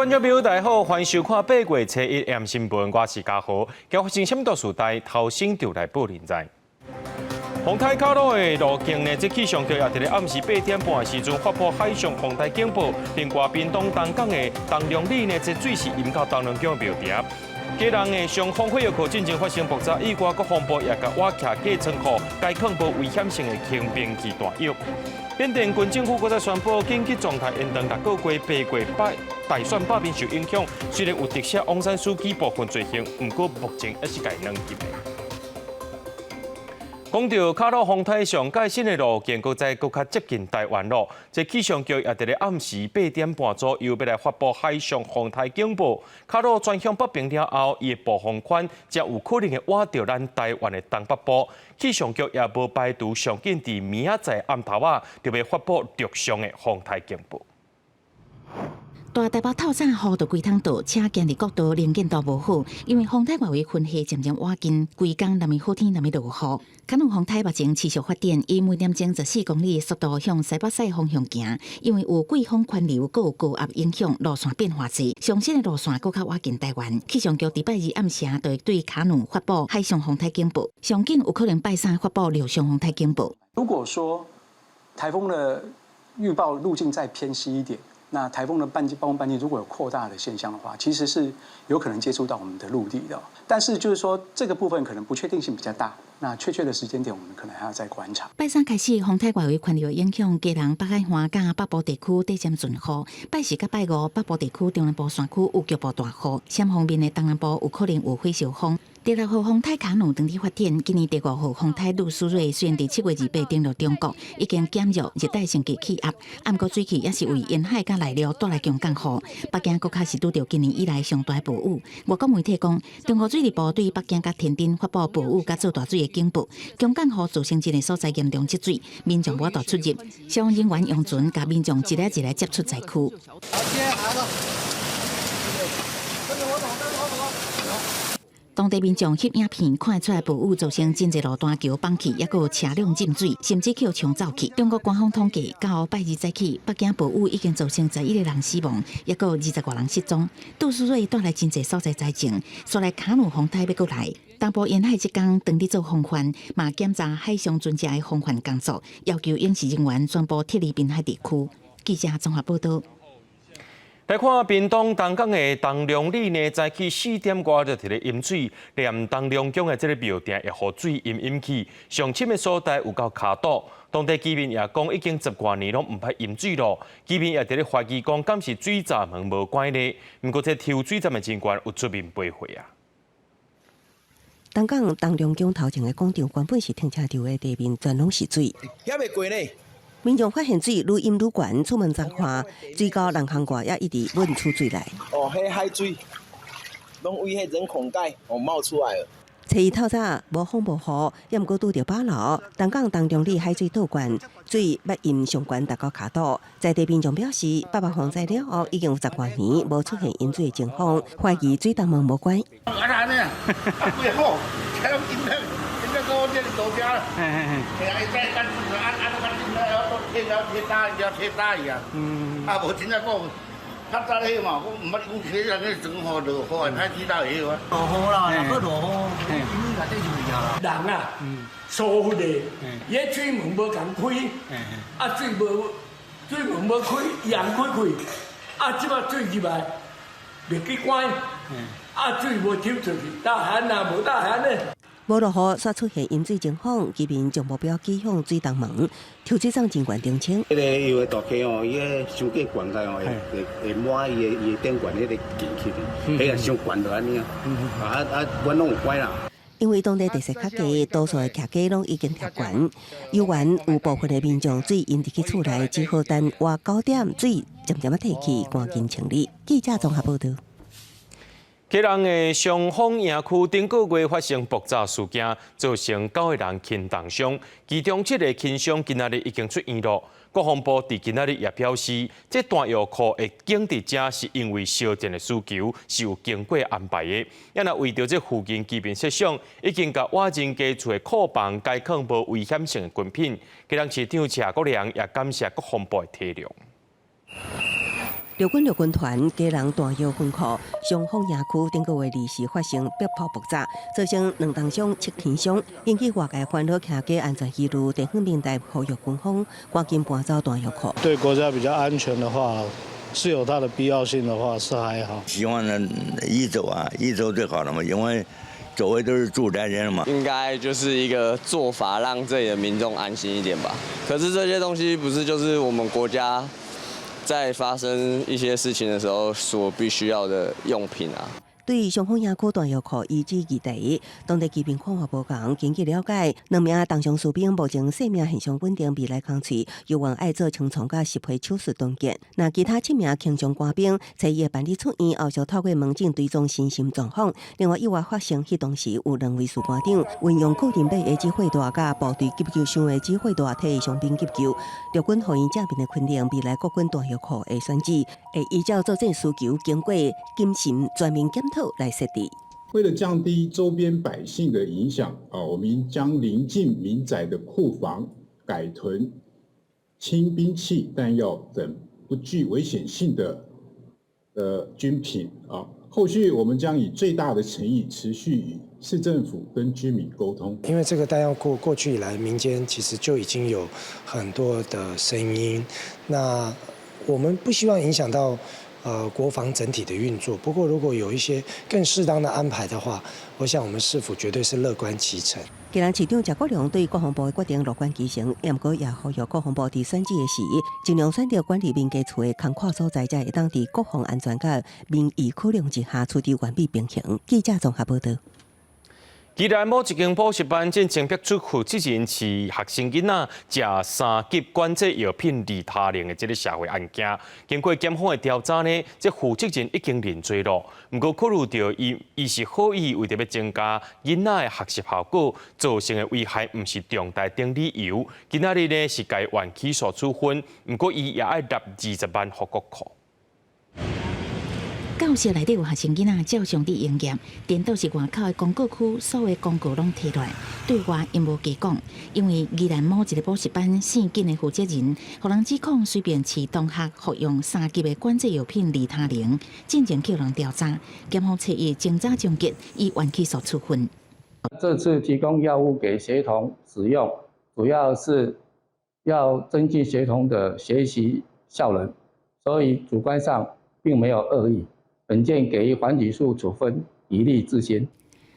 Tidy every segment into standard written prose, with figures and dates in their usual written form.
觀眾朋友，大家好，歡迎收看八月初一暗新聞，我是嘉豪。今發生啥物大事代，頭先就來報恁知。風颱卡努的路徑呢，這氣象局也佇咧暗時8點半的時陣發布海上風台警報，另外屏東東港的東龍里呢，這水是淹到東龍宮廟埕。基隆的雙峰火藥庫進前發生爆炸意外，國防部也共挖徛假倉庫，改囥無危險性的輕兵器彈藥。緬甸軍政府閣再宣布緊急狀態延長六個月，八月拜大選罷免受影響，雖然有特赦翁山蘇姬部分罪行，毋過目前猶是共軟禁的。講到卡努風台上蓋新的路徑，閣再閣較接近台灣咯。這氣象局也佇咧暗時八點半左右，欲來發布海上風台警報。卡努轉向北爿了後，伊的暴風圈才有可能會倚著咱台灣的東北部。氣象局也無排除上緊佇明仔載暗頭仔，就欲發布陸上的風台警報。大台北透早雨就規通落，車行佇國道能見度無好，因為風台外圍雲系漸漸倚近，規工若物好天，若物落雨。卡努風台目前持續發展，以每點鐘14公里的速度向西北西方向行。因為有季風環流，閣有高壓影響，路線變化濟，上新的路線閣較倚近台灣。氣象局佇拜二暗時就會對卡努發布海上風台警報，上緊有可能拜三發布陸上風台警報。如果說颱風的預報路徑再偏西一點，那颱風的半徑、暴風半徑如果有擴大的現象的話，其實是有可能接觸到我們的陸地的。但是就是說，這個部分可能不確定性比較大。那確切的時間點，我們可能還要再觀察。拜三開始，風台外圍環流影響，基隆北海岸佮北部地區短暫陣雨。拜四佮拜五，北部地區中南部山區有局部大雨，暹鋒面的東南部有可能有火燒風。第六號風台卡努當地發展，今年第五號風台露蘇瑞雖然佇7月28登陸中國，已經減弱熱帶性低氣壓，毋過水汽猶是為沿海佮內陸帶來強降雨。北京閣較是拄著今年以來上大暴雨。外國媒體講，中國水利部對北京佮天津發布暴雨佮做大水的警報，強降雨造成這个所在嚴重積水，民眾無法度出入。消防人員用船共民眾一个一个接出災區。當地民眾翕影片，看會出來暴雨造成真濟路斷橋崩去，猶閣有車輛浸水，甚至予沖走去。中國官方統計，到拜二早起，北京暴雨已經造成11個人死亡，猶閣有20外人失蹤。杜蘇芮帶來真濟所在災情，煞來卡努風台欲閣來。東部沿海這工當佇做防範，嘛檢查海上船隻的防範工作，要求應試人員全部撤離濱海地區。記者綜合報道。來看屏東東港的東龍里呢，早起4點外就佇咧淹水，連東龍宮的這个廟埕也予水淹淹去，上深的所在有到跤肚。當地居民也講，已經十外年攏毋捌淹水咯。居民也佇咧懷疑講，敢是水閘門無關咧？毋過這抽水站的人員有出面賠貨啊。東港東龍宮頭前的廣場原本是停車場的地面，全攏是水。遐袂過呢。民眾發現水愈淹愈懸，出門查看，水溝人空外也一直湧出水來。哦，彼海水攏為彼人孔蓋哦冒出來了。初一透早無風無雨，猶毋過拄著飽流。東港東中里海水倒灌，水捌淹上懸達到跤肚。在地民眾表示，八八風災了後已經有十外年無出現淹水的情況，懷疑水閘門無關。啊那呢？啊，規好，這攏淹了，淹了到這裡到遮。嘿嘿嘿。嘿啊，伊再乾脆按按乾淨了，鐵了鐵打了鐵打去啊。嗯。啊，無真正講，較早彼嘛，我毋捌講起來那裝雨落雨會歹起到會曉啊。落雨啦，若閣落雨，淹內底就去啊。人啊，疏忽的，伊彼水門無共開，啊水無水門無開，伊通開開，啊這擺水入來，袂去關，啊水無抽出去，大旱啊，無大旱呢。無落雨，煞出現淹水情況，居民將目標指向水閘門，抽水站人員澄清。彼個因為大溪哦，伊彼傷過懸來哦，會會滿伊的伊的頂懸彼个進去，彼個傷懸就按呢啊，啊啊，阮攏有關啦。因為當地地勢較低，多數的徛家攏已經拆懸，猶原有部分的民眾水淹入去厝內，只好等晚9點水漸漸仔退去，趕緊清理。記者綜合報道。基隆的雙峰營區頂個月發生爆炸事件，造成九個人輕重傷，其中七個輕傷今仔日已經出院了。國防部佇今仔日也表示，這彈藥庫會放佇遮是因為相戰的需求，是有經過安排的。也若為著這附近居民設想，已經共倚人家厝的庫房改囥無危險性的軍品。基隆市長謝國樑也感謝國防部的體諒。陸軍陸軍團基隆彈藥分庫松風營區頂個月20發生迫炮爆炸，造成兩重傷七輕傷，引起外界煩惱，徛家安全疑慮。地方民代呼籲軍方趕緊搬走彈藥庫。對國家比較安全的話，是有它的必要性的話，是還好。希望能移走啊，移走最好了嘛，因為周圍都是住宅人嘛。應該就是一個做法，讓這裡的民眾安心一點吧。可是這些東西不是就是我們國家在發生一些事情的時候所必須要的用品啊。對松風營區彈藥庫遺址議題，當地居民看法無仝。根據了解，兩名重傷士兵目前生命現象穩定，未來空喙猶原愛做清創佮植皮手術終結。那其他七名輕傷官兵，初一辦理出院後，就透過門診追蹤身心狀況。另外，意外發生彼當時有兩位士官長運用個人買的指揮帶佮部隊急救箱的指揮帶替傷兵急救。陸軍予𪜶正面的肯定，未來國軍彈藥庫的選址會依照作戰需求，經過謹慎全面檢討來設置。為了降低周邊百姓的影響，啊，我們將鄰近民宅的庫房改囤輕兵器、彈藥等不具危險性的軍品啊。後續我們將以最大的誠意，持續與市政府跟居民溝通。因為這個彈藥庫過去以來，民間其實就已經有很多的聲音。那我們不希望影響到國防整體的運作。不過，如果有一些更適當的安排的話，我想我們市府絕對是樂觀其成。基隆市長謝國樑對國防部的決定樂觀其成，毋過也呼籲國防部佇選址的時，盡量選擇管理民家厝的空曠所在，才會當佇國防安全佮民意考量之下，取得完美平衡。記者綜合報道。宜蘭某一間補習班進前逼出負責人飼學生囡仔食三級管制藥品利他靈的這个社會案件，經過檢方的調查呢，這負責人已經認罪囉。毋過考慮著伊伊是好意，為著欲增加囡仔的學習效果，造成的危害毋是重大等理由。今仔日呢是共緩起訴處分，毋過伊也愛納20萬予國庫。教室內底有學生囡仔照常佇營業，顛倒是外口的廣告區，所有廣告攏提落來，對外𪜶無加講。因為宜蘭某一个補習班姓金的負責人，予人指控隨便飼同學服用三級的管制藥品利他靈，進前予人調查，檢方初一偵查終結，以緩起訴處分。這次提供藥物給學童使用，主要是要增進學童的學習效能，所以主觀上並沒有惡意。本件給予緩起訴處分，以利自新。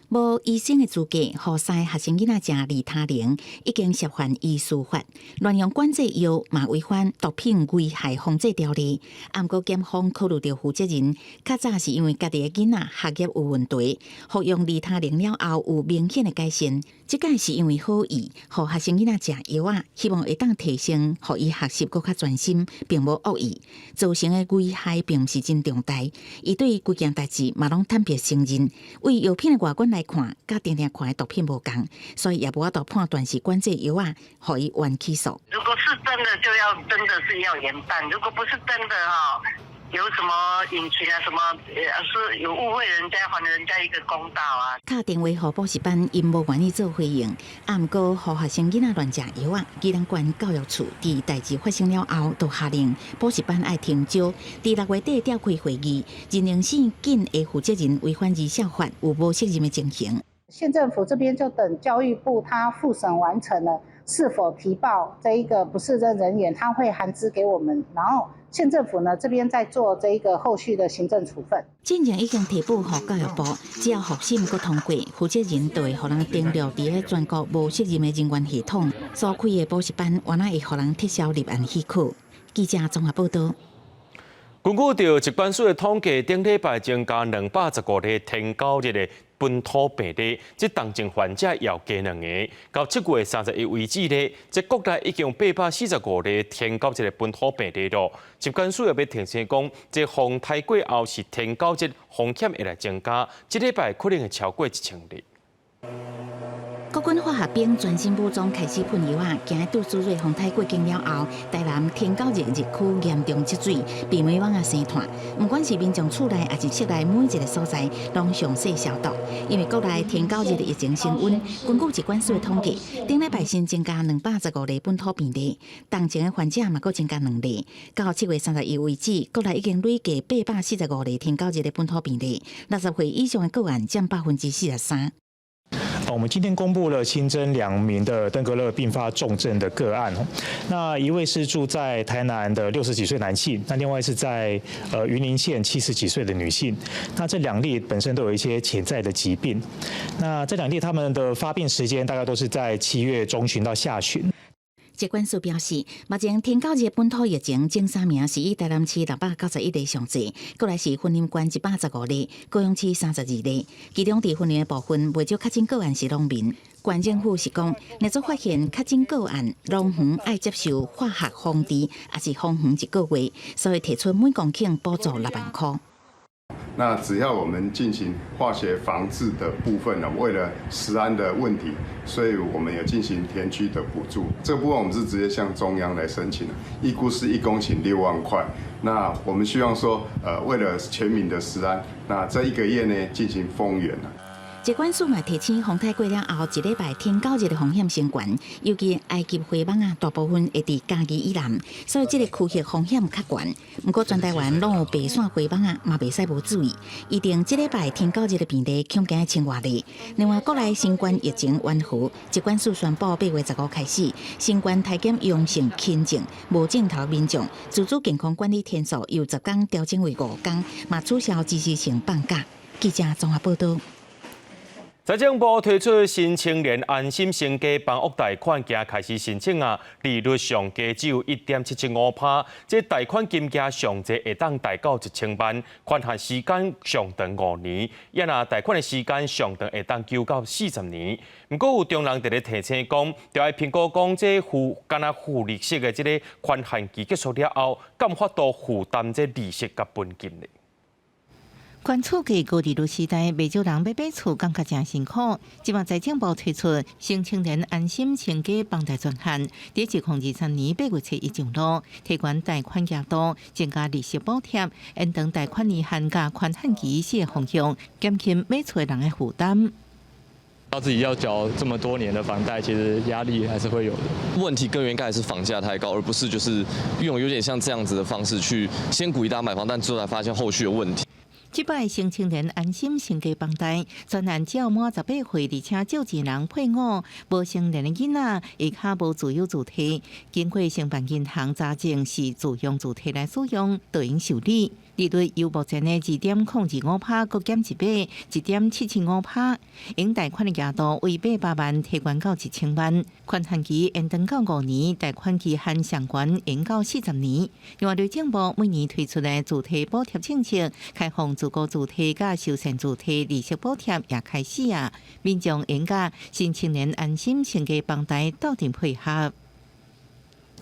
無醫生的資格，予三个學生囡仔食利他靈，已經涉犯醫師法，亂用管制藥嘛違反毒品危害防制條例。毋過檢方考慮著負責人，較早是因為家己的囡仔學業有問題，服用利他靈了後有明顯的改善。這擺是因為好意，予學生囡仔食藥仔，希望會當提升，予伊學習閣較專心，並無惡意，造成的危害並毋是真重大。伊對規件代誌嘛攏坦白承認。為藥品的外觀來看，佮定定看的毒品無仝，所以也無法度判斷是管制藥仔，予伊緩起訴。如果是真的，就要真的是要嚴辦；如果不是真的，哈，有什麼隱情啊？什麼是有誤會人家，還人家一個公道啊！敲電話予補習班，𪜶無願意做回應。啊，毋過予學生囡仔亂食藥仔，宜蘭縣教育處佇代誌發生了後，就下令補習班愛停招。佇6月底召開會議，認定姓金的負責人違反兒少法，有無責任的情形。縣政府這邊就等教育部他複審完成了，是否提報這一個不適任人員，他會函知給我們，然後縣政府呢這邊在做這一個後續的行政處分。進前已經提報予教育部，只要複審閣通過，負責人就會予人登錄佇咧全國無責任的人員系統，所開的補習班原來會予人撤銷立案許可。記者綜合報道。根據著疾管署的統計，頂禮拜增加215例天狗日的本土病例，這重症患者又加兩个。到7月31為止咧，這國內已經845例天狗日的本土病例囉。疾管署也欲提醒講，這風颱過後是天狗日風險會來增加，這禮拜可能會超過1000例。國軍化學兵全身武裝開始噴油仔，今日杜蘇芮風颱過境了後，台南天狗日日區嚴重積水，避免網仔生湠。毋管是民眾厝內，抑是室內每一个所在，攏詳細消毒。因為國內天狗日的疫情升溫，根據疾管署的統計，頂禮拜新增加215例本土病例，重症的患者嘛閣增加兩例。到7月31為止，國內已經累計845例天狗日的本土病例，60歲以上的個案佔43%。我們今天公布了新增2名的登革熱併發重症的個案，那一位是住在台南的60幾歲男性，那另外是在雲林縣70幾歲的女性。那這兩例本身都有一些潛在的疾病，那這兩例他們的發病時間大概都是在7月中旬到下旬。疾管署表示，目前天狗日本土疫情前三名是以台南市691例上濟，過來是雲林縣115例，高雄市32例。其中佇雲林的部分，袂少確診個案是農民。縣政府是講，若做發現確診個案，農園愛接受化學防治，抑是封園一個月，所以提出每公頃補助6萬箍。那只要我們進行化學防治的部分呢，為了食安的問題，所以我們有進行田區的補助。這個部分我們是直接向中央來申請的，預估是1公頃6萬塊。那我們希望說，為了全民的食安，那這一個月呢進行封園。疾管署嘛提醒，風颱過了後，一禮拜天狗日的風險升懸，尤其埃及灰蠓仔，大部分會佇嘉義以南，所以這個區域風險較懸。毋過全台灣攏有白線灰蠓仔，嘛袂使無注意。預定這禮拜天狗日的病例恐驚千外例。另外，國內新冠疫情緩和，疾管署宣布8月15開始，新冠篩檢陽性輕症無症頭民眾，自主健康管理天數由10工調整為5工，嘛取消即時性放假。記者綜合報導。財政部推出新青年安心成家房屋貸款，今開始申請啊，利率上低只有1.775%，這貸款金額上濟會當貸到1000萬，寬限時間上長5年，也若貸款的時間上長會當9到40年。毋過有中人佇咧提醒講，著愛評估講這付敢若付利息的這个寬限期結束了後，敢有法度負擔這利息佮本金咧？懸厝價高利率時代，袂少人欲買厝，感覺誠辛苦。這擺財政部推出新青年安心成家房貸專案，佇2023年8月初一上路，提懸貸款額度，增加利息補貼，延長貸款年限佮寬限期四个方向，減輕買厝的人的負擔。到自己要繳這麼多年的房貸，其實壓力還是會有的。問題根源應該還是房價太高，而不是就是用有點像這樣子的方式去先鼓勵大家買房，但之後才發現後續的問題。這擺新青年安心成家房貸，專案只要滿18歲，而且借錢人配偶無成年的囡仔，下跤無自有住體，經過承辦銀行查證是自用住體來使用，就會受理。利率由目前的2.025%，閣減一碼，1.775%。應貸款的額度為800萬提懸到1000萬，寬限期延長到5年，貸款期限上懸延到40年。另外，內政部每年推出的住宅補貼政策，開放自購住宅佮修繕住宅利息補貼也開始啊，民眾應佮新青年安心成家房貸鬥陣配合。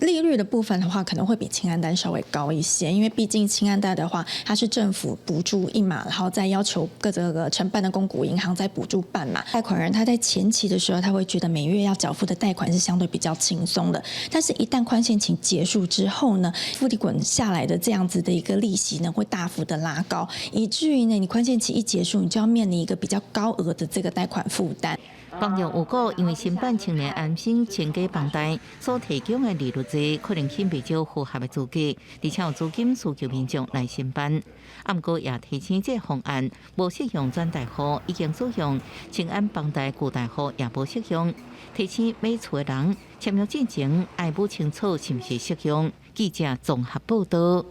利率的部分的話，可能會比青安貸稍微高一些，因為畢竟青安貸的話，它是政府補助一碼，然後再要求各這個承辦的公股銀行再補助半碼。貸款人他在前期的時候，他會覺得每月要繳付的貸款是相對比較輕鬆的，但是一旦寬限期結束之後呢，複利滾下來的這樣子的一個利息呢，會大幅的拉高，以至於呢，你寬限期一結束，你就要面臨一個比較高額的這個貸款負擔。網友有講，因為申辦青年安心成家房貸所提供的利率低，可能吸袂少符合的資格，而且有資金需求民眾來申辦。啊，毋過也提醒，這個方案無適用轉貸戶，已經使用青安房貸舊貸戶也無適用。提醒買厝的人簽約進前愛摸清楚是毋是適用。記者綜合報導。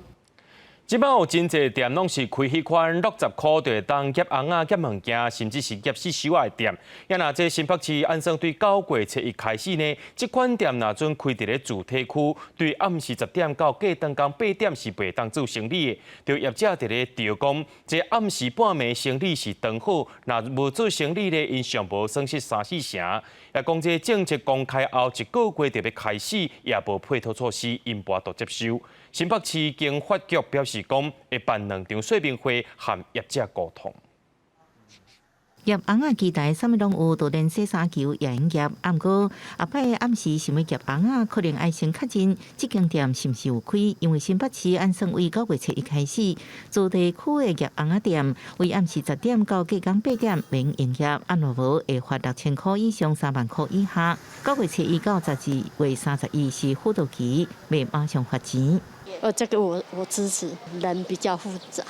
這擺有真濟店攏是開彼款60箍就會當夾甕仔、夾物件，甚至是夾四手仔的店。也若這新北市按算對9月初一開始呢，這款店若準開佇咧住宅區，對暗時10點到隔當工8點是袂當做生理的。就業者佇咧著講，這暗時半暝生理是當好，若無做生理咧，𪜶上無損失三四成。也講這政策公開後一個月就欲開始，也無配套措施，𪜶跋度接受。新北市經發局表示講，會辦兩場說明會，和業者溝通。挹尪仔機台啥物攏有，就連洗衫球也會用挹。啊，毋過後擺暗時想欲挹尪仔，可能愛先確認這間店是毋是有開，因為新北市按算為9月初一開始，在地區的挹尪仔店，為暗時10點到隔工8點免營業，啊若無會罰6000箍以上3萬箍以下。9月初一到12月31是輔導期，袂馬上罰錢。這個我支持，人比較複雜，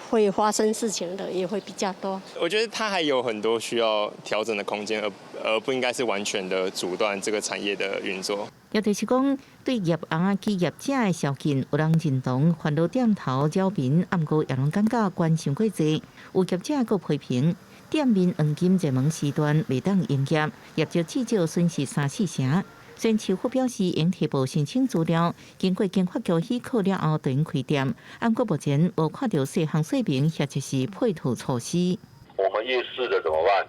會發生事情的也會比較多。我覺得它還有很多需要調整的空間，而不應該是完全的阻斷這個產業的運作。也就是講，對挹尪仔機業者的宵禁，有人認同煩惱店頭擾民，毋過也攏感覺管傷過濟。有業者閣批評，店面黃金熱門時段袂當營業，業績至少損失三四成。雖然市府表示，𪜶提報申請資料，經過經發局許可了後，就會開店。毋過目前無看著細項說明或者是配套措施。我們夜市的怎麼辦？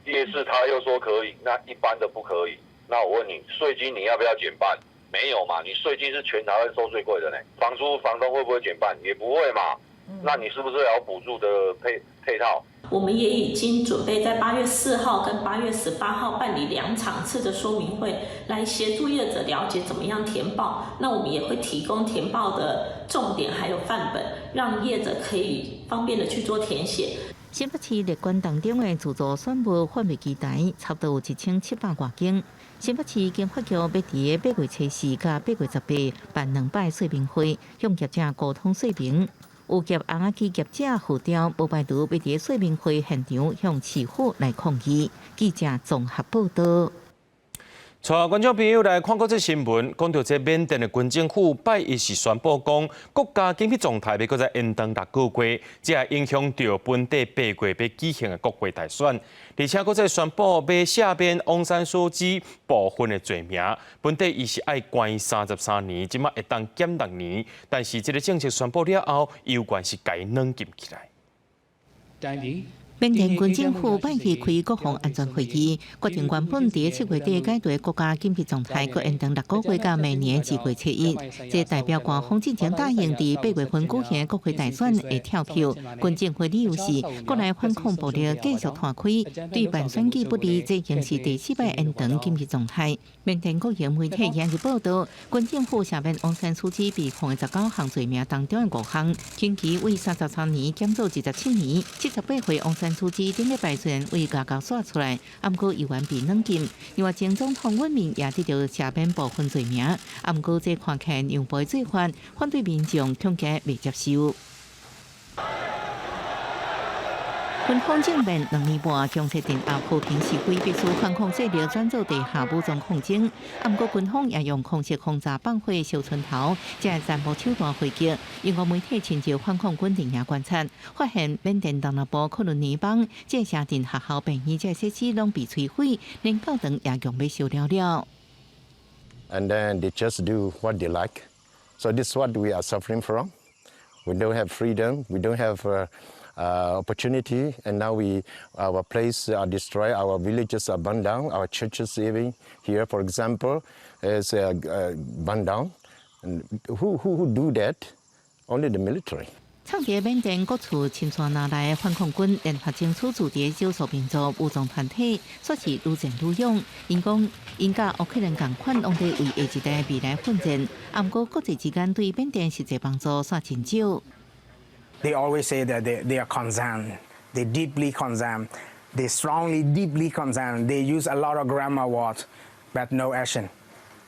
夜市他又說可以，那一般的不可以。那我問你，稅金你要不要減半？沒有嘛？你稅金是全台灣收最貴的呢。房租房東會不會減半？也不會嘛。那你是不是要有補助的配套？我們也已經準備在8月4號跟8月18號辦理兩場次的說明會，來協助業者了解怎麼樣填報。那我們也會提供填報的重點還有範本，讓業者可以方便的去做填寫。新北市列管當中的自助選物販賣機台，差不多有1700外間。新北市經發局欲佇8月初四佮8月18辦兩擺說明會，向業者溝通說明。有挹尪仔機業者號召，無排除欲佇說明會現場向市府來抗議。記者綜合報導。帶觀眾朋友來看國際新聞，講著這緬甸的軍政府拜一是宣布講，國家緊急狀態欲閣再延長6個月，這也影響著本地8月欲舉行的國會大選，而且閣再宣布欲赦免翁山蘇姬部分的罪名，本底伊是愛關33年，這馬會當減6年，但是這个政策宣布了後，猶原是共伊軟禁起來。緬甸軍政府拜一開國防安全會議，決定原本佇7月底解除國家緊急狀態，閣延長6個月到明年2月初1。這代表官方進前答應佇8月份舉行國會大選會跳票。軍政府理由是國內反抗暴力繼續拖開，對辦選舉不利，這已經是第四擺延長緊急狀態。緬甸國營媒體今日報導，軍政府赦免翁山蘇姬被控的19項罪名當中的五項，刑期為33年減做27年。78歲翁山蘇姬頂禮拜雖然為外交煞出來，毋過猶原被軟禁。另外，前總統尹明也得著赦免部分罪名，毋過這看起來讓步做法，反對民眾恐驚袂接受。軍方政變2年半，強勢鎮壓和平示威，迫使反抗勢力轉做地下武裝抗爭。毋過軍方也用空襲轟炸放火燒村頭，這殘暴手段回擊。英國媒體親自反抗軍陣營觀察，發現緬甸東南部克倫尼邦這城鎮學校、病院這設施攏被摧毀，連教堂也強欲燒了了。 And then they just do what they like. So this is what we are suffering from. We don't have freedom. We don't have opportunity, and now our place are destroyed, our villages are burned down, our churches even here, for example, is burned down. And who do that? Only the military. 藏佇緬甸各處親山內的反抗軍聯合爭取駐佇少數民族武裝團體，煞是愈戰愈勇。𪜶講，𪜶佮烏克蘭仝款，攏佇為下一代未來奮戰。毋過國際之間對緬甸實際幫助煞真少。 They always say that they are concerned. They deeply concerned. They strongly, deeply concerned. They use a lot of grammar words, but no action.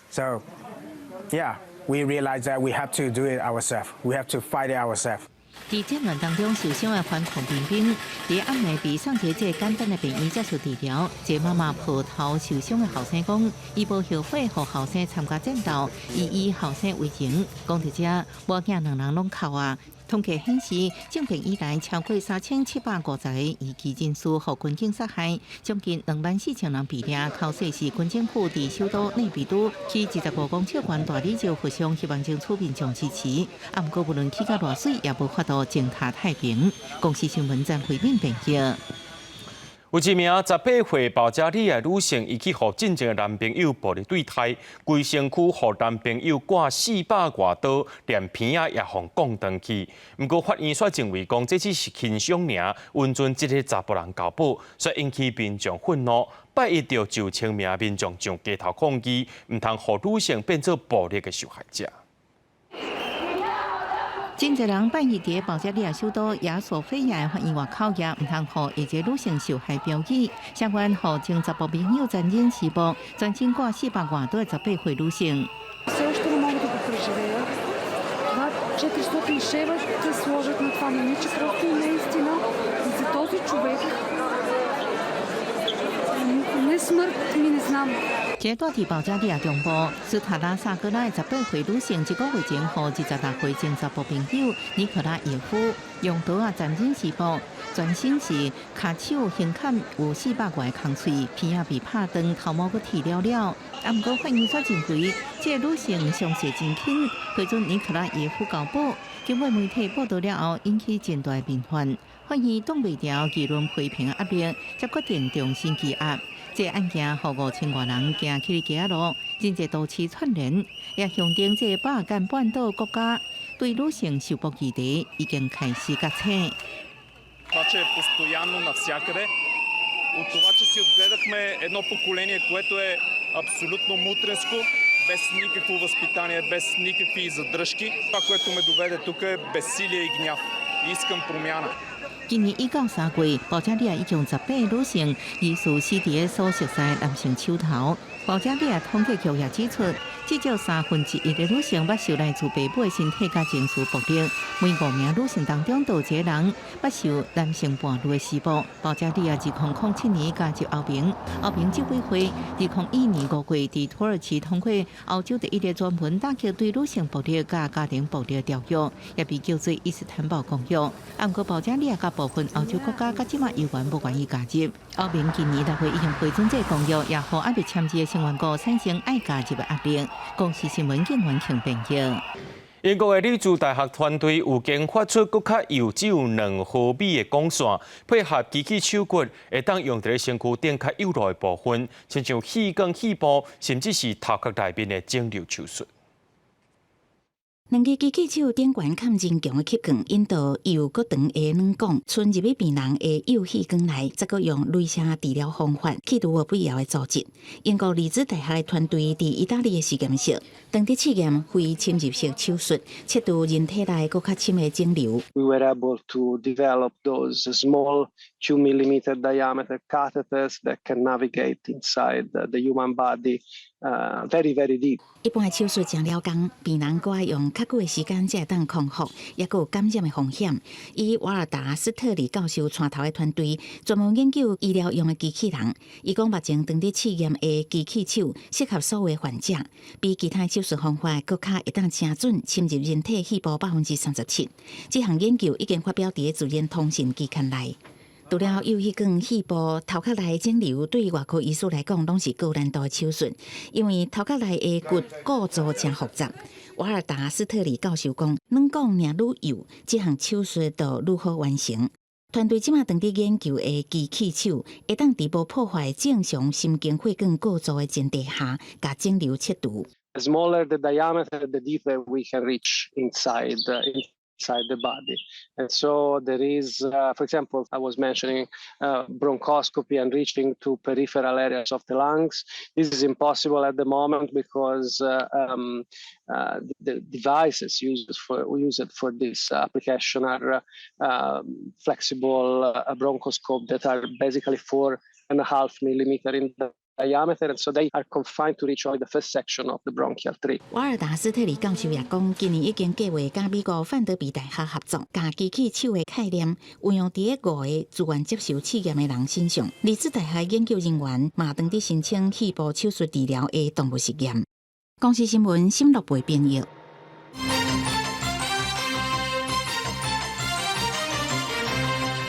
So, yeah, we realize that we have to do it ourselves. We have to fight it ourselves. 佇戰亂當中受傷的反抗民兵，佇暗暝被送佇這個簡單的病院接受治療。這媽媽抱頭受傷的後生講，伊無後悔予後生參加戰鬥，伊以後生為榮。講到這，母囝兩人攏哭啊。統計顯示，政變以來超過3750個異議人士予軍警殺害，將近24,000人被掠。口說是軍政府佇首都內比都起25公尺懸大理石佛像，希望爭取民眾支持。啊，毋過無論起甲偌媠，也無法度踐踏太平。公視新聞張惠敏編譯。有一名18歲保加利亞女性，伊去予進前的男朋友暴力對待，規身軀予男朋友割400外刀，連鼻仔也予割斷去。毋過法院卻認為講，這只是輕傷爾，允准這个查埔人交保，所以引起民眾憤怒。拜一著就千名民眾上街頭抗議，毋通予女性變做暴力的受害者。真濟人拜一佇保加利亞首都亞索菲亞法院外口也毋通予一个女性受害標語，相關予前查埔朋友殘忍施暴，全身割400外刀的18歲女性。 Все още не мога да го преживея. Това 400 шева да сложат на това момиче, просто наистина за този човек не смърт ми не знам. 這個佇保加利亞中部斯塔拉薩戈拉的18歲女性，一個月前予26歲前查埔朋友尼可拉耶夫用刀仔殘忍施暴，全身是跤手胸坎有400外空喙，鼻仔被拍斷，頭毛閣剃了了。啊，毋過法院卻認為，這个女性傷勢真輕，批准尼可拉耶夫交保。經過媒體報道了後，引起真大民憤。法院擋袂牢輿論批評壓力，才決定重新羈押。這個案件予5000外人行起街仔路，真濟都市串聯，也象徵這個巴爾幹半島國家對女性受暴議題已經開始覺醒。 Това, че е постоянно навсякъде, от това, че си отгледахме едно поколение, което е абсолютно мутренско, без никакво възпитание, без никакви задръжки. Това, което ме доведе тук, е безсилие и гняв. Искам промяна. 今年一到3月，保加利亞已經18個女性疑似死佇所熟似男性手頭。保加利亞統計局也指出，至少1/3的女性捌受來自父母的身體佮情緒暴力，每五名女性當中都有一個人捌受男性伴侶的施暴。保加利亞2007年加入歐盟，歐盟執委會2001年5月佇土耳其通過歐洲第一个專門打擊對女性暴力佮家庭暴力的條約，也被叫做伊斯坦堡公約。啊，毋過保加利亞佮部分歐洲國家到這馬猶原無願意加入。歐盟今年6月已經批准這个公約，也予猶未簽字的成員國產生愛加入的壓力。公視新聞警員強編譯。英國的利茲大學團隊有研發出閣較幼只有2毫米的管線，配合機器手骨，會當用佇咧身軀頂較幼的部分，親像氣管、肺部，甚至是頭殼內面的腫瘤手術。兩支機器手頂懸崁真強的吸管，引導幼閣長的軟管，伸入去病人的幼氣管內，再閣用雷射治療方法去除無必要的組織。英國利茲大學的團隊佇意大利的實驗室，當佇試驗非侵入式手術，切除人體內閣較深的腫瘤。 We were able to develop those small 2 millimeter diameter catheters that can navigate inside the human body very, very deep. 一般的手術誠了工，病人閣愛用較久的時間才會當康復，抑閣有感染的風險。以瓦爾達斯特里教授帶頭的團隊，專門研究醫療用的機器人。伊講目前當佇試驗的機器手，適合所有的患者，比其他手術方法閣較會當精準侵入人體肺部37%。這項研究已經發表佇自然通訊期刊內。除了幼氣管、肺部、頭殼內腫瘤，對外科醫師來講，攏是高難度的手術，因為頭殼內的骨構造誠複雜。瓦爾達斯特里教授講，軟管若愈幼，這項手術就愈好完成。團隊這馬當佇研究的機器手，會當佇無破壞正常神經血管構造的前提下，共腫瘤切除。 The smaller the diameter, the deeper we can reach inside the body. And so there is, for example, I was mentioning bronchoscopy and reaching to peripheral areas of the lungs. This is impossible at the moment because the devices used for this application are flexible bronchoscope that are basically 4.5 millimeter in diameter, and so they are confined to reach only the first section of the bronchial tree. 瓦爾達斯特里教授也講，今年已經計劃佮美國范德比大學合作，共機器手的概念運用佇五個自願接受試驗的人身上。利茲大學研究人員嘛當佇申請肺部手術治療的動物實驗。公視新聞沈樂培編譯。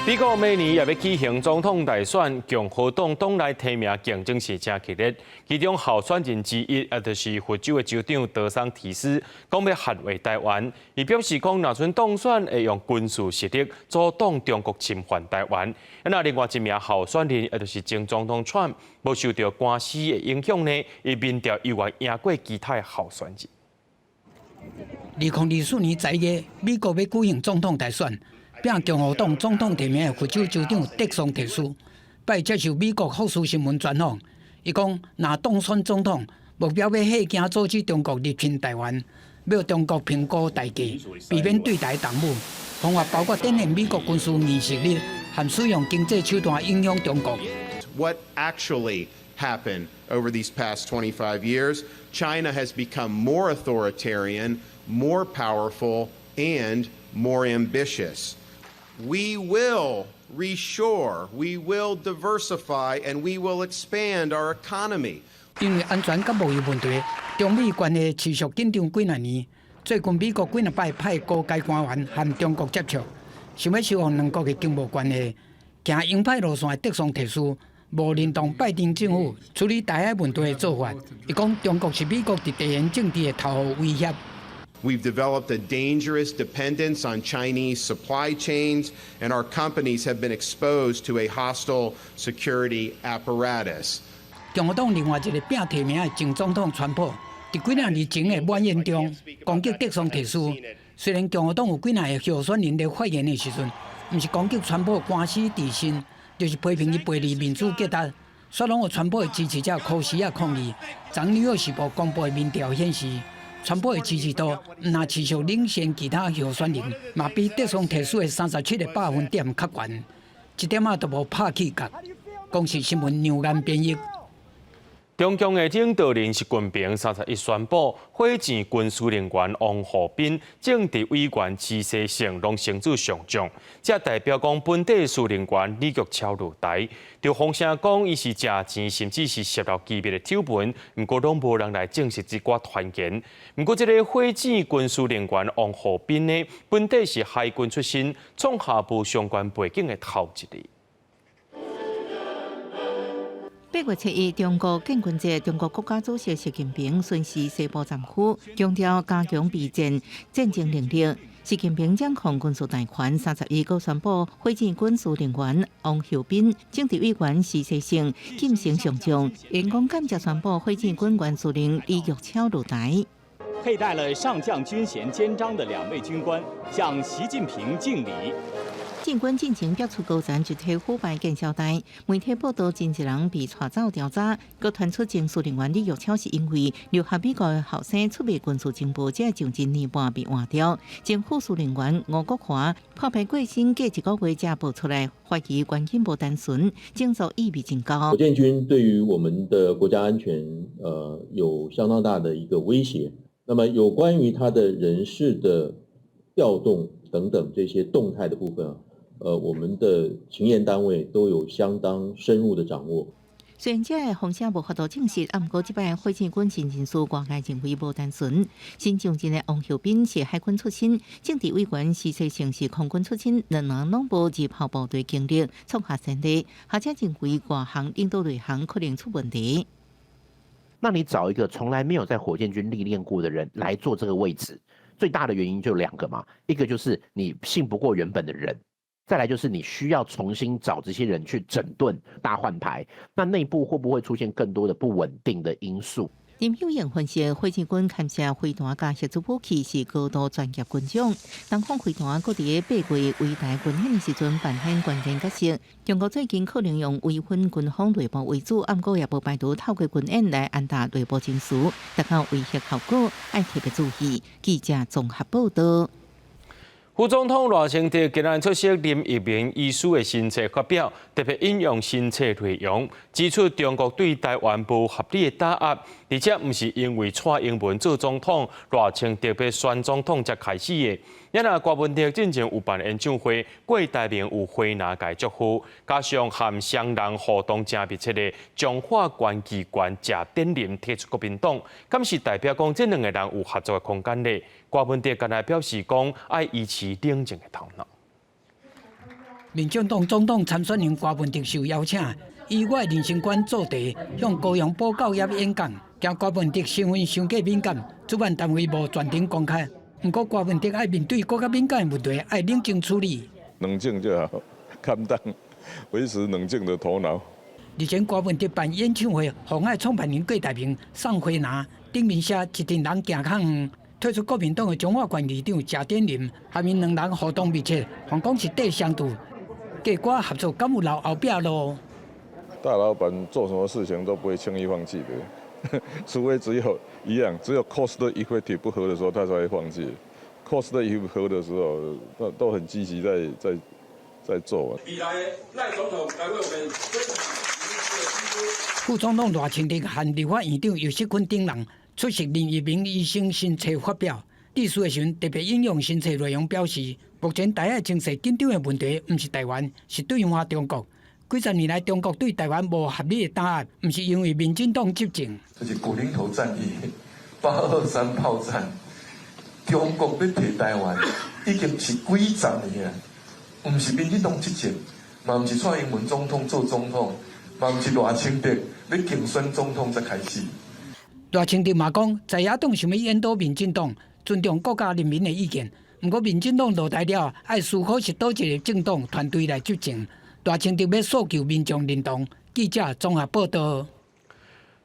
美國明年也欲舉行總統大選，共和黨黨內提名競爭是誠激烈。其中候選人之一，也就是佛州的州長德桑提斯，講欲捍衛台灣。伊表示講，若準當選，會用軍事實力阻擋中國侵犯台灣。那另外一名候選人，也就是前總統川普，無受著官司的影響呢，伊民調猶原贏過其他的候選人。 2024年11月，美國欲舉行總統大選。拚共和黨總統提名的佛州州長德桑提斯，拜接受美國福斯新聞專訪，伊講若當選總統，目標欲嚇驚阻止中國入侵台灣，欲中國評估代價，避免對台動武。方法包括展現美國軍事軟實力，和使用經濟手段影響中國。 What actually happened over these past 25 years? China has become more authoritarian, more powerful, and more ambitious. We will reshore, we will diversify, and we will expand our economy. 因為安全佮貿易問題，中美關係持續緊張幾若年。最近美國幾若擺派高階官員和中國接觸，想欲修復兩國的經貿關係。行鷹派路線的德桑提斯，無認同拜登政府處理台海問題的做法。伊講中國是美國佇地緣政治的頭號威脅。 We've developed a dangerous dependence on Chinese supply chains, and our companies have been exposed to a hostile security apparatus. 共和黨另外一個拚提名的前總統川普，佇幾若年前的晚宴中攻擊德桑提斯。雖然共和黨有幾若个候選人佇發言的時陣，毋是攻擊川普官司纏身，就是批評伊背離民主價值，煞攏予川普的支持者箍匙仔抗議。昨紐約時報公布的民調顯示，川普的支持度毋但持續領先其他候選人，嘛比德桑提斯的37個百分點較懸，一點仔都無拍起角。公視新聞梁岩編譯。中共的領導人習近平31宣布，火箭軍司令員王厚斌、政治委員徐西盛攏升做上將，這代表講本底司令員李玉超落台。著風聲講伊是食錢，甚至是洩露機密的醜聞，毋過攏無人來證實這寡傳言。毋過這个火箭軍司令員王厚斌呢，本底是海軍出身，創下無相關背景的頭一例。 8月7日，中國建軍節，中國國家主席習近平巡視西部戰區，強調加強備戰、戰爭能力。習近平掌控軍事大權，31閣宣布，火箭軍司令員王厚斌、政治委員徐西盛晉升上將，員工感謝宣布火箭軍原司令李玉超落台。佩戴了上將軍銜肩章的兩位軍官向習近平敬禮。進軍進前爆出高層集體腐敗見消代，媒體報道真濟人被帶走調查，閣傳出前司令員李玉超是因為留學美國的後生出賣軍事情報，才將近年半被換掉。前副司令員吳國華破病過身，隔一個月才爆出來，懷疑原因無單純，整肅意味真高。火箭軍對於我們的國家安全，有相當大的一個威脅。那麼有關於他的人事的調動等等這些動態的部分啊。我們的情研單位都有相當深入的掌握。雖然這个風聲無法度證實，毋過這擺火箭軍新人事外界認為無單純。新上任的王厚斌是海軍出身，政治委員徐西盛是空軍出身，兩人攏無入後部隊經歷，創下先例。學者認為外行領導內行可能出問題。那你找一個從來沒有在火箭軍歷練過的人來做這個位置，最大的原因就兩個嘛，一個就是你信不過原本的人。再來就是你需要重新找這些人去整頓大換牌，那內部會不會出現更多的不穩定的因素？林秀穎分析，火箭軍勘射飛彈佮核子武器是高度專業軍種。東方飛彈閣佇8月圍台軍演的時陣扮演關鍵角色。中國最近可能用圍分軍方內部為主，毋過也無排除透過軍演來安達內部情勢，達到威嚇效果，愛特別注意。記者綜合報道。副總統賴清德今日出席林益民醫師的新冊發表，特別引用新冊內容，指出中國對台灣無合理的打壓，而且毋是因為蔡英文做總統，賴清德欲選總統才開始的。咱啊，郭文德進前有辦演唱會，郭台銘有回拿共祝賀，加上和雙人互動誠密切的彰化縣議員謝典林退出國民黨，敢是代表講這兩个人有合作的空間咧？郭文德剛才表示講，愛維持冷靜的頭腦。民進黨總統參選人柯文哲受邀請，以我的人生觀做題，向高雄補教業演講。驚柯文哲身份傷過敏感，主辦單位無全程公開。毋過柯文哲愛面對閣較敏感的問題，愛冷靜處理。冷靜就好，calm down，維持冷靜的頭腦。日前柯文哲辦演唱會，紅海創辦人郭台銘、宋慧拿、頂面寫一陣人行較遠，退出國民黨的彰化縣議長謝典林，和𪜶兩人互動密切，訪講是綴相拄，結果合作敢有留後壁路？大老闆做什麼事情都不會輕易放棄的，除非只有一樣，只有 cost effective 不合的時候，他才會放棄。cost effective 合的時候，都都很積極在做。未來賴總統來為我們分享。副總統賴清德和立法院長游錫堃等人出席林一鳴醫生新冊發表。致辭的時陣特別引用新冊內容表示，目前台海情勢緊張的問題，毋是台灣，是對岸中國。幾十年來，中國對台灣無合理的打壓，毋是因為民進黨執政。這是古寧頭戰役、823炮戰，中國欲提台灣已經是幾十年啊，毋是民進黨執政，嘛毋是蔡英文總統做總統，嘛毋是賴清德欲競選總統才開始。賴清德嘛講，在野黨想欲引導民進黨尊重國家人民的意見，毋過民進黨落台了，愛思考是佗一个政黨團隊來執政。賴清德欲訴求民眾認同。記者綜合報道。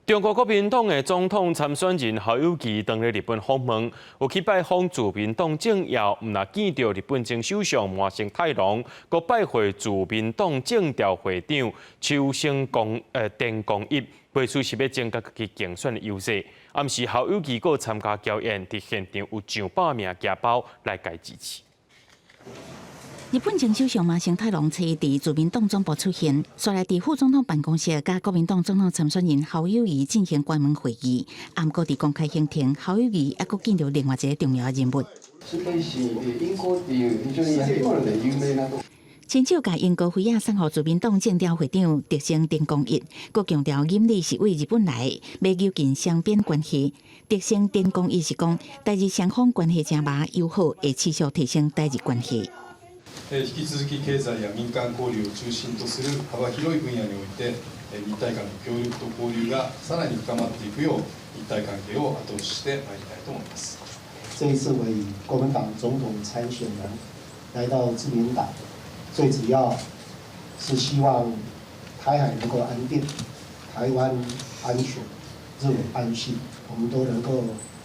中國國民黨的總統參選人侯友宜當咧日本訪問，有去拜訪自民黨政要，毋但見著日本前首相麻生太郎，閣拜會自民黨政調會長秋生公田光一，袂輸是欲增加家己競選的優勢。暗時侯友宜閣參加僑宴，佇現場有上百名僑胞來共支持。日本前首相麻生太郎初一佇自民黨總部出現，紲來佇副總統辦公室，佮國民黨總統參選人侯友宜進行關門會議。毋過佇公開行程，侯友宜猶閣見著另外一个重要人物。英國親手共英國妃仔送予自民黨政調會長竹生田光一，閣強調錦鯉是對日本來的，欲扭緊雙邊關係。竹生田光一是講，台日雙方關係誠密友好，會持續提升台日關係。引き続き経済や民間交流を中心とする幅広い分野において、日台間の協力と交流がさらに深まっていくよう、日台関係を後押ししてまいりたいと思います。這一次我以國民黨總統參選人來到自民黨，最主要是希望台海能夠安定，台灣安全，日本安心，我們都能夠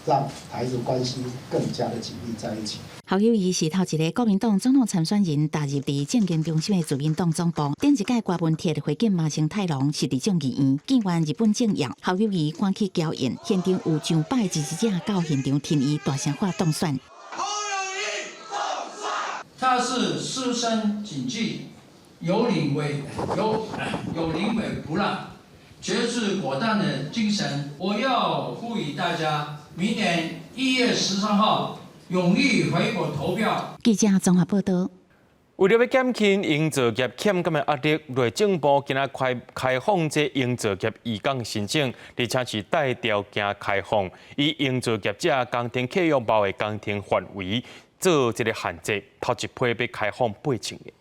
讓台日關係更加的緊密在一起。侯友宜是頭一个國民黨總統參選人踏入佇政經中心的自民黨總部。頂一屆柯文哲會見麻生太郎是佇眾議院，見完日本政要，侯友宜趕去僑宴，現場有上百支持者到現場聽伊大聲喊當選。侯友宜當選。他是書生謹記，有臨危有有臨危不亂，決絕果斷的精神。我要呼籲大家，明年1月13號。勇於回國投票。記者綜合報道。為著欲減輕營造業欠工的壓力，內政部今仔開開放這營造業移工申請，而且是帶條件開放，以營造業者工程契約包的工程範圍做這个限制，頭一批欲開放8000个。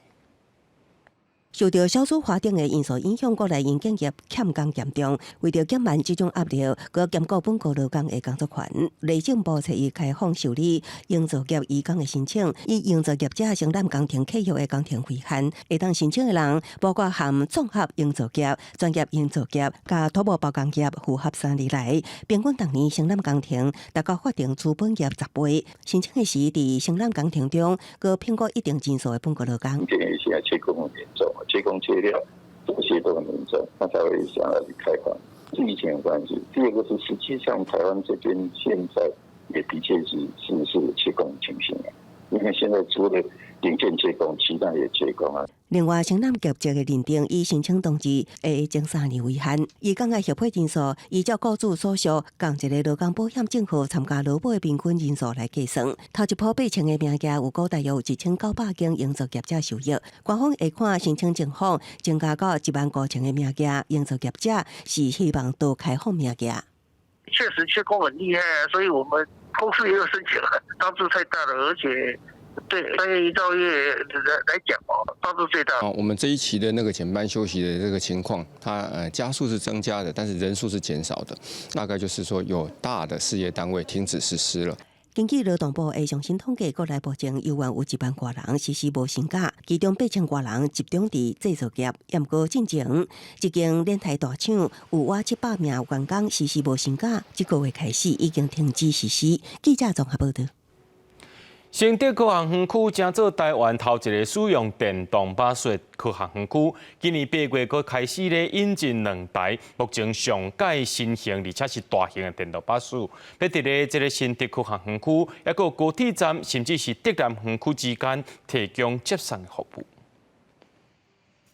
受著少子化等的因素影響，國內營建業欠工嚴重。為著減慢這種壓力，閣兼顧本國勞工的工作權，內政部初一開放受理營造業移工的申請，以營造業者承攬工程契約的工程為限，會當申請的人包括含綜合營造業、專業營造業、佮土木包工業，符合三年來平均逐年承攬工程達到法定資本額10倍。申請的時，佇承攬工程中，閣聘僱一定人數的本國勞工。建議現在缺工很嚴重。缺工缺料，這些都很嚴重，那才會想要去開放。是疫情有關係。第二個是實際上台灣這邊現在也的確是缺工情形啊，因為現在除了零件缺工，其他也缺工啊。另外，承攬業績的認定以申請當日的前3年為限，移工的核批人數依照雇主所屬仝一个勞工保險證號參加勞保的平均人數來計算。頭一波8000个名額預估大約有1900間營造業者受益。官方會看申請情況，增加到15000个名額，營造業者是希望多開放名額。確實缺工很厲害，所以我們公司也有申請了，當初太大了，而且。對商業營造業來講哦，幫助最大。啊，我們這一期的那個減班休息的這個情況，它家數是增加的，但是人數是減少的，大概就是說有大的事業單位停止實施了。根據勞動部的上新統計，國內目前猶原有1萬外人實施無薪假，其中8000外人集中佇製造業。毋過進前一間煉台大廠有倚700名員工實施無薪假，這個月開始已經停止實施。記者綜合報導。新竹科學園區成做台灣頭一个使用電動巴士的科學園區，今年8月閣開始咧引進兩台目前上蓋新型而且是大型的電動巴士，欲佇咧這个新竹科學園區，抑閣高鐵站，甚至是竹南園區之間提供接送的服務。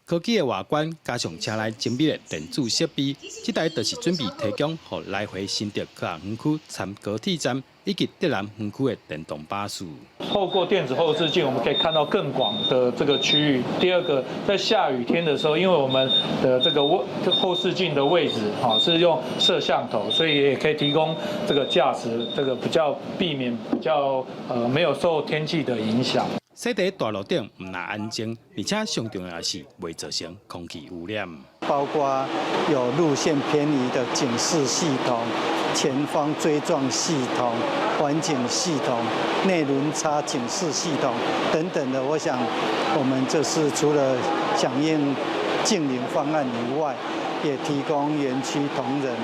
科技的外觀加上車內精密的電子設備，這台就是準備提供予來回新竹科學園區參高鐵站以及竹南園區的電動巴士。透過電子後視鏡，我們可以看到更廣的這個區域。第二個，在下雨天的時候，因為我們的這個位後視鏡的位置，哈，是用攝像頭，所以也可以提供這個駕駛這個比較避免比較沒有受天氣的影響。駛佇大路頂毋但安靜，而且上重要的是袂造成空氣污染。包括有路線偏移的警示系統、前方追撞系統、環景系統、內輪差警示系統等等的。我想，我們就是除了響應淨零方案以外，也提供園區同仁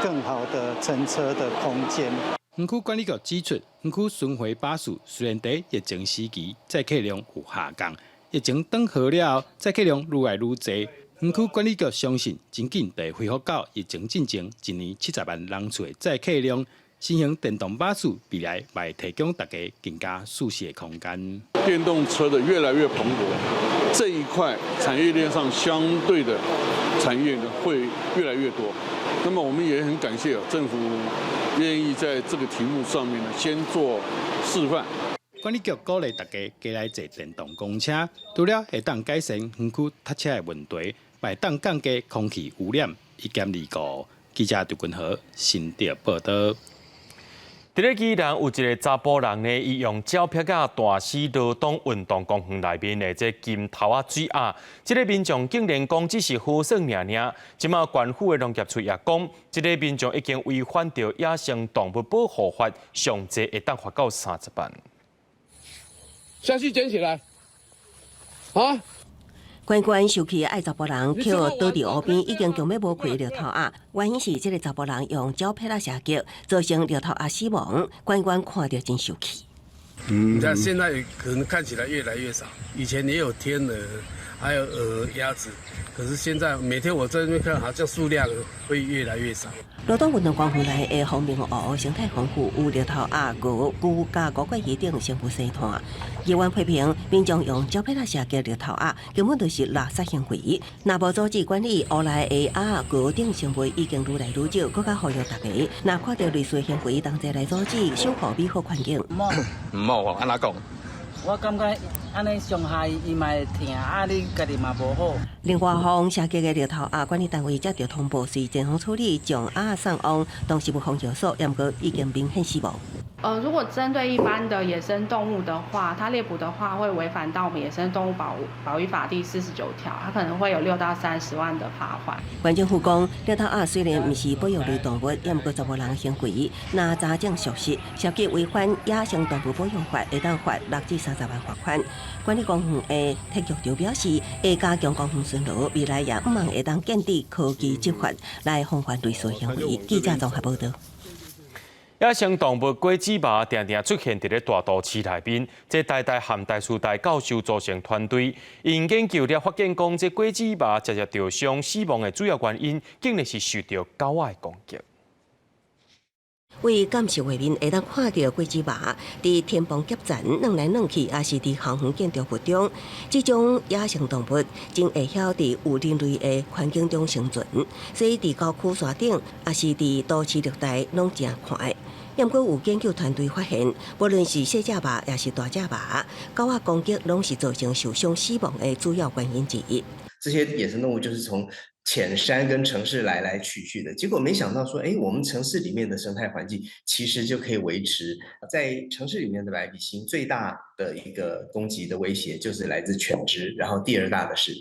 更好的乘車的空間。園區管理局指出，園區巡迴巴士雖然佇疫情時期載客量有下降，疫情轉好了後，載客量愈來愈濟。園區管理局相信，真緊就會恢復到疫情進前一年70萬人次的載客量。新型電動巴士未來會提供大家更加舒適的空間。電動車的越來越蓬勃，這一塊產業鏈上相對的產業呢會越來越多。那麼我們也很感謝政府願意在這個題目上面呢先做示範。管理局鼓勵大家加來坐電動公車，除了會當改善園區塞車的問題，嘛會當降低空氣污染，一兼二顧。記者劉君和新竹報導。佇咧宜蘭有一个查埔人呢，伊用鳥癖仔彈死羅東運動公園內面的這金頭仔水鴨，這个民眾竟然講只是好耍爾爾。這馬縣府的農業處也講，這个民眾已經違反著野生動物保護法，上濟會當罰到30萬。下去撿起來，啊！關關受氣愛查埔人抾倒佇湖邊，已經強欲無氣綠頭鴨。原因是這个查埔人用鳥癖仔射擊，造成綠頭鴨死亡。關關看著真受氣。嗯，但現在可能看起來越來越少。以前也有天鵝，還有鵝、鴨子，可是現在每天我在那邊看，好像數量會越來越少。羅東運動公園內的風明湖生態豐富，有綠頭鴨、鵝、龜佮吳郭魚等生物生態。議員批評民眾用鳥癖仔射擊綠頭鴨，根本就是垃圾行為。若無阻止管理，湖內的鴨、鵝等生物已經愈來愈少，閣較呼籲大家，若看著類似行為，同齊來阻止，守護美好環境。毋好哦，按怎講？我感覺按呢傷害伊嘛會疼，啊你家己嘛無好。另外方射擊的綠頭鴨管理單位接著通報，隨前方處理，將鴨送往動植物防疫所，毋過已經明顯死亡。如果針對一般的野生動物的話，它獵捕的話會違反到我們野生動物保育法第49條，它可能會有6到30萬的罰款。縣政府講，綠頭鴨雖然毋是保育類動物，也毋過查埔人行為，若查證屬實，涉及違反野生動物保育法，會當罰6至30萬罰款。管理公園的鐵局長表示，會加強公園巡邏，未來也毋望會當建置科技執法來防範類似行為。記者綜合報導。野生動物果子螞定定出現佇咧大都市內面，這台大和台師大教授組成團隊，𪜶研究了發現講，這果子螞食食著傷死亡的主要原因，竟然是受著狗仔的攻擊。為監視畫面會當看著果子螞佇天棚夾層轉來轉去，抑是佇校園建築物中，這種野生動物真會曉佇有人類的環境中生存，所以佇郊區山頂，抑是佇都市綠帶，攏誠看的。毋過有研究團隊發現，無論是細隻螞，抑是大隻螞，狗仔攻擊攏是造成受傷死亡的主要原因之一。這些野生動物就是從淺山跟城市來來去去的，結果沒想到說，哎，我們城市裡面的生態環境其實就可以維持。在城市裡面的白鼻心最大的一個攻擊的威脅就是來自犬隻，然後第二大的是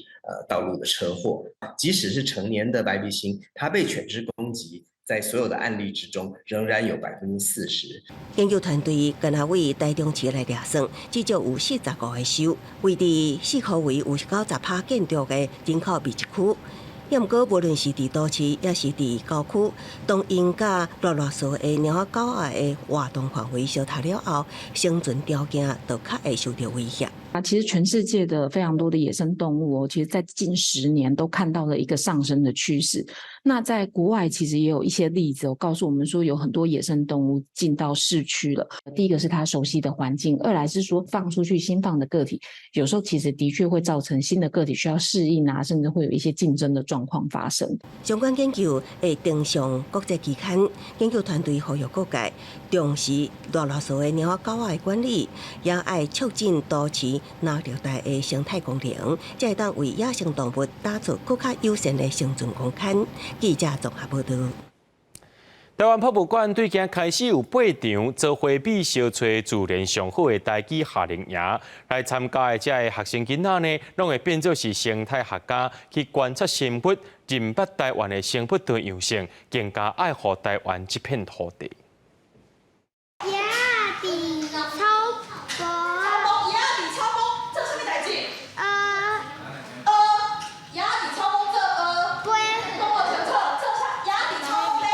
道路的車禍。即使是成年的白鼻心，它被犬隻攻擊，在所有的案例之中，仍然有40%。研究團隊敢若對台中市來量算，至少有45個州，位佇四箍圍有90%建築的人口密集區。也毋過，無論是佇都市，抑是佇郊區，當𪜶佮熱熱趖的貓仔狗仔的活動範圍相疊了後，生存條件就較會受著威脅。啊，其實全世界的非常多的野生動物哦，其實在近10年都看到了一個上升的趨勢。那在國外其實也有一些例子哦，告訴我們說有很多野生動物進到市區了。第一個是它熟悉的環境，二來是說放出去新放的個體，有時候其實的確會造成新的個體需要適應啊，甚至會有一些競爭的狀況發生。相關研究會登上國際期刊，研究團隊呼籲各界重視熱熱趖的貓仔狗仔的管理，也愛促進都市藍綠帶的生態功能，才會當為野生動物打造閣較友善的生存空間。記者綜合報導。台灣博物館對今開始有八場做伙美相揣自然上好的台語夏令營，來參加的這个學生囡仔呢，攏會變做是生態學家去觀察生物，認捌台灣的生物多樣性，更加愛護台灣這片土地。鴨仔佇草埔，鴨仔佇草埔做啥物代誌？鴨仔佇草埔做飛，講無清楚，做啥？鴨仔佇草埔飛。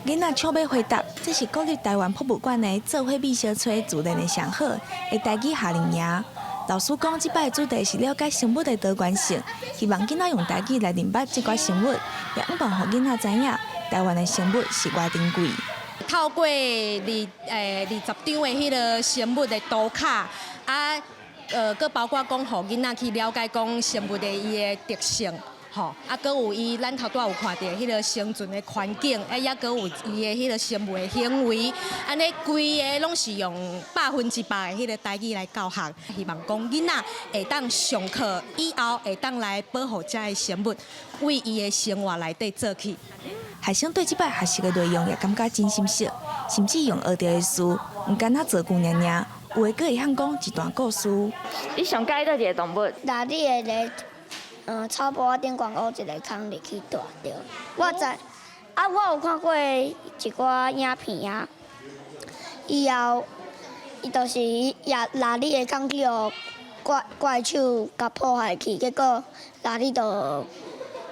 囡仔搶欲回答，這是國立台灣博物館的做伙美相揣自然的上好的台語夏令營。老師講，這擺主題是了解生物的多元性，希望囡仔用台語來認捌這寡生物，也向望予囡仔知影台灣的生物是偌珍貴。透過20張的彼个生物的圖卡，啊，閣包括講，予囡仔去了解講生物的伊的特性，吼，啊，閣有伊咱頭拄仔有看著彼个生存的環境，啊，抑閣有伊的彼个生物的行為，按呢規个攏是用100%的彼个台語來教學，希望講囡仔會當上課以後會當來保護遮的生物，為伊的生活內底做起。學生對這擺學習的內容也感覺真心實，甚至用學著的詞，毋干焦造句爾爾，有的閣會曉講一段故事。你上佮意佗一个動物？蟆蠣會佇草埔仔頂懸挖一个空入去蹛著。我知，啊，我有看過一寡影片啊，以後伊就是蟆蟆蠣的空去予怪怪獸共破壞去，結果蟆蠣就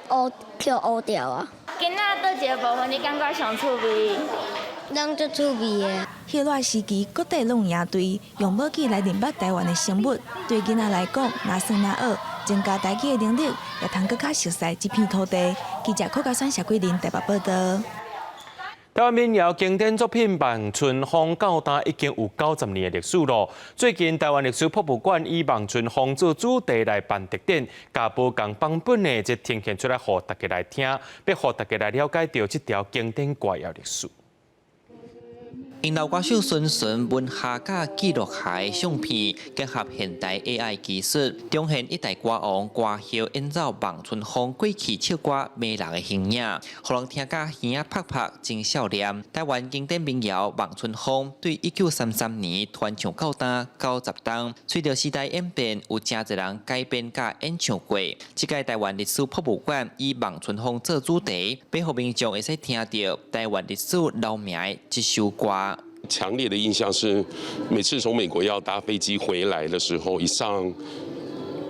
烏去烏掉啊。囡仔佗一個部分你感覺上趣味？攏足趣味的。彼熱時期，各地攏有營隊用母語來認捌台灣的生物。對囡仔來講，若耍若學，增加台語的能力，也通閣較熟悉這片土地。記者柯家選、謝桂林台北報導。台灣民謠經典作品《望春風》到今已經有90年的歷史囉。最近，台灣歷史博物館以望春風做主題來辦特展，共無仝版本的這呈現出來，予大家來聽，欲予大家來了解著這條經典歌謠歷史。𪜶老歌手孫順文學佮記錄下的相片，結合現代 AI 技術，重現一代歌王歌后演奏《望春風》過氣唱歌迷人的形影，予人聽甲耳仔拍拍真少年。台灣經典民謠《望春風》對1933年傳唱到今90冬，隨著時代演變，有誠濟人改編佮演唱過。這屆台灣歷史博物館以《望春風》做主題，欲予民眾會使聽著台灣歷史留名的這首歌。強烈的印象是，每次從美國要搭飛機回來的時候，一上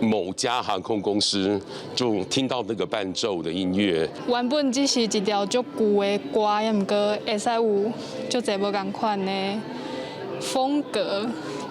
某家航空公司就聽到那個伴奏的音樂。原本只是一條足舊的歌，也毋過會使有足濟無仝款的風格，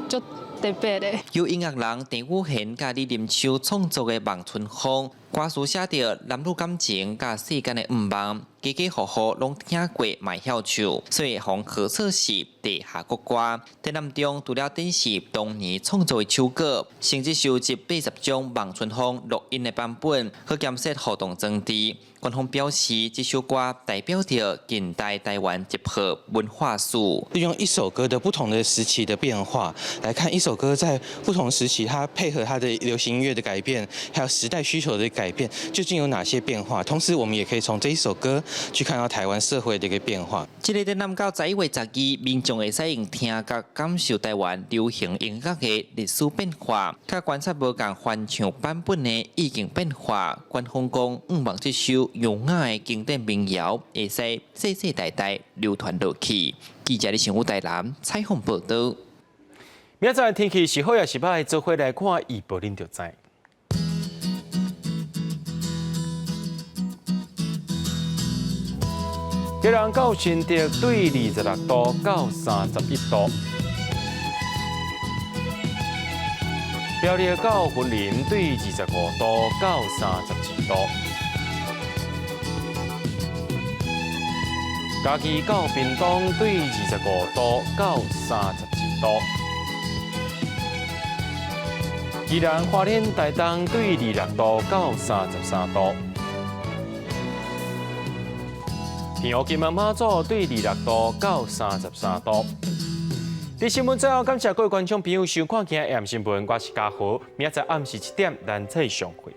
足特別的。由音樂人鄭宇賢佮李林秋創作的《望春風》，歌詞寫著男女感情佮世間的願望，家家戶戶攏聽過，嘛會曉唱，所以予號做是地下國歌。展覽中除了展示當年創作的手稿，甚至收集80張望春風錄音的版本，去監測互動裝置。官方表示，這首歌代表著近代台灣集合文化史。利用一首歌的不同的時期的變化，來看一首歌在不同時期，它配合它的流行音樂的改變，還有時代需求的改變，究竟有哪些變化？同時，我們也可以從這一首歌去看到台灣社會的一個變化。這個展覽到11月12，民眾會使用聽覺感受台灣流行音樂的歷史變化，佮觀察無仝翻唱版本的意境變化。官方講，向望這首優雅的經典民謠會使世世代代流傳落去。記者李成武台南採訪報導。明仔載天氣是好抑是䆀，做伙來看預報，恁就知。基隆到新竹對26度到31度，苗栗到雲林對25度到32度，嘉義到屏東對25度到32度，宜蘭花蓮台東對26度到33度。平湖金門馬祖對26度到33度。佇新聞最後，感謝各位觀眾朋友收看今日 AM 新聞，我是嘉豪，明仔載暗時7點，咱再相會。